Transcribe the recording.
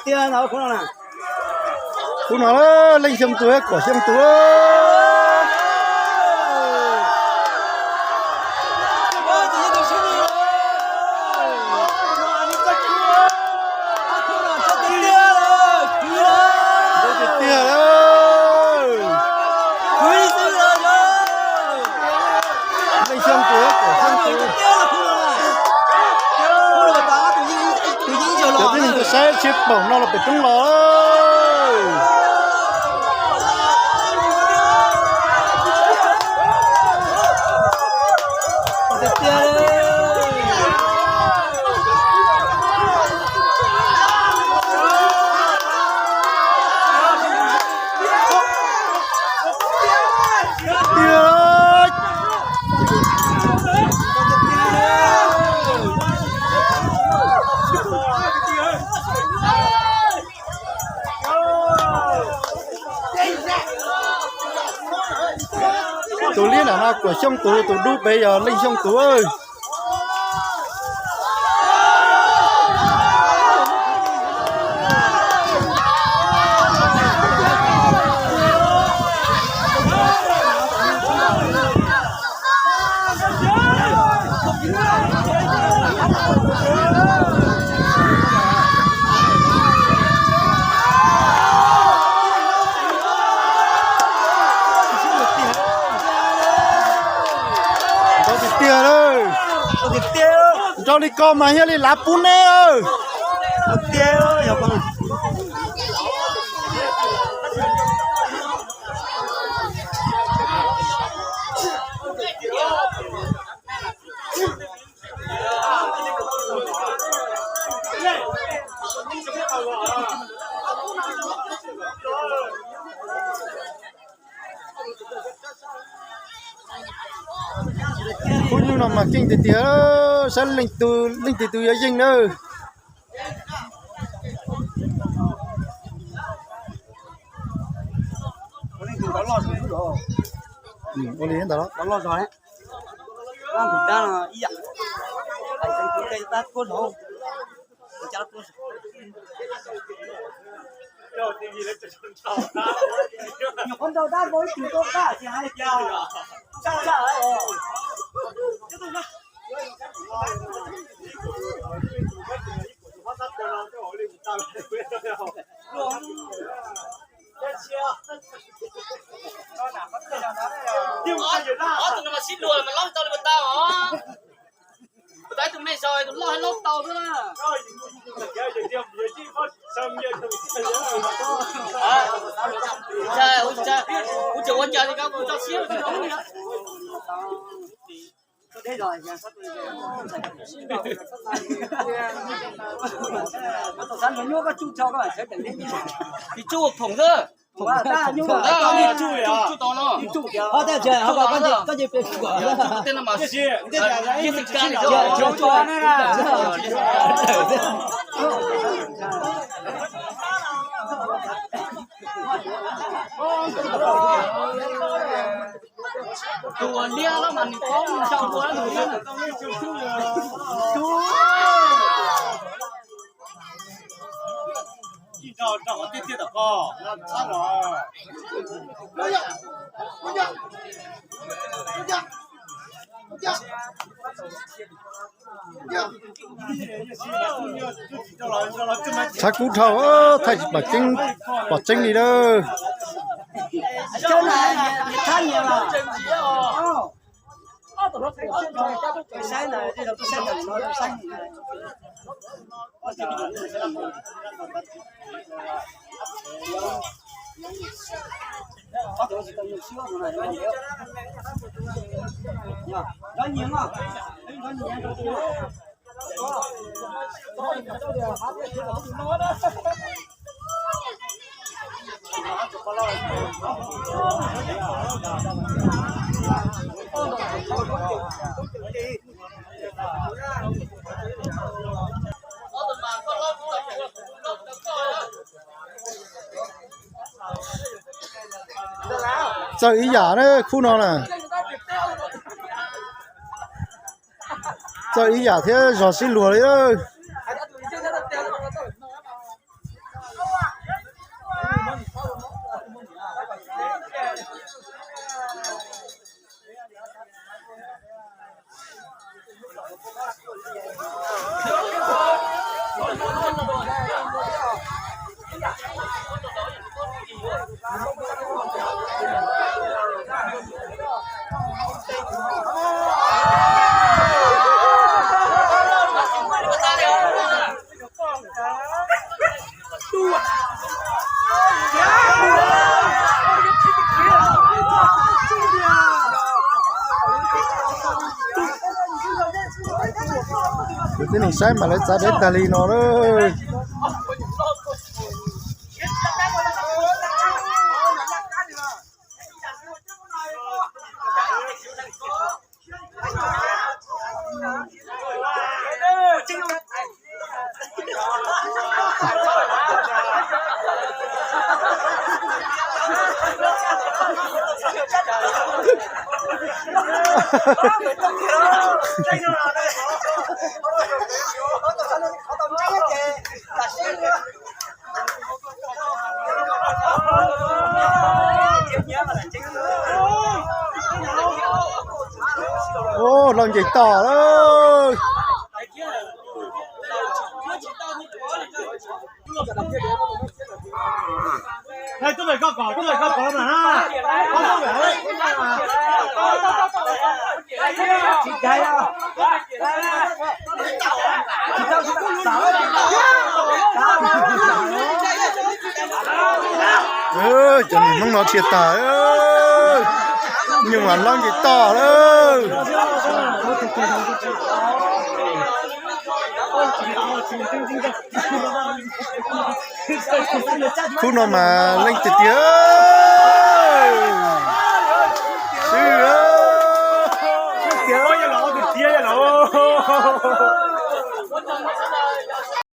Tiag no, khub no na. Khub no Leej Xyooj tus, Kuam Xyooj tus. Tiag tiag. Leej Xyooj tus, Kuam Xyooj tus. Cov tib neeg tuaj saib tsheb poom no los pem roob los. Tus liab nram no Kuam Xyooj tus, tus dub pem yog Leej Xyooj tus. Tiag tiag lawm. Nrau li ko mas thiaj li lav pub neb. Khub nyuj no mas keej tiag tiag, saib leej twg tus yuav yeej nawb. Ua li ntawd. Ob tug no mas sib luag mas laub tau li puas tau os. Puas tau ib tug me zog tus loj hab laub tau xwb na. Ua cas ua cas li ko kuv tso siab. Tis tsuj phoom xwb. Tsuj tau no. Tej no mas tus uas liab los mas nws paub mus sau dua nws liab. Txhab kub dhau, thaij tsis pom tseeb, pom tseeb li lawm. Txawj ib yam na, khub no na. Txawj ib yam thiab zog sib luag li. Kuv tib neeg saib mas lawv txav deb tag li no lawm. Ua, hlau nce toj lawm. Cov niag Hmoob no thiaj tag, nyuj mas hlau nce toj lawm. Khub no mas leej tiag tiag. Swb, tiag los tus tiag los.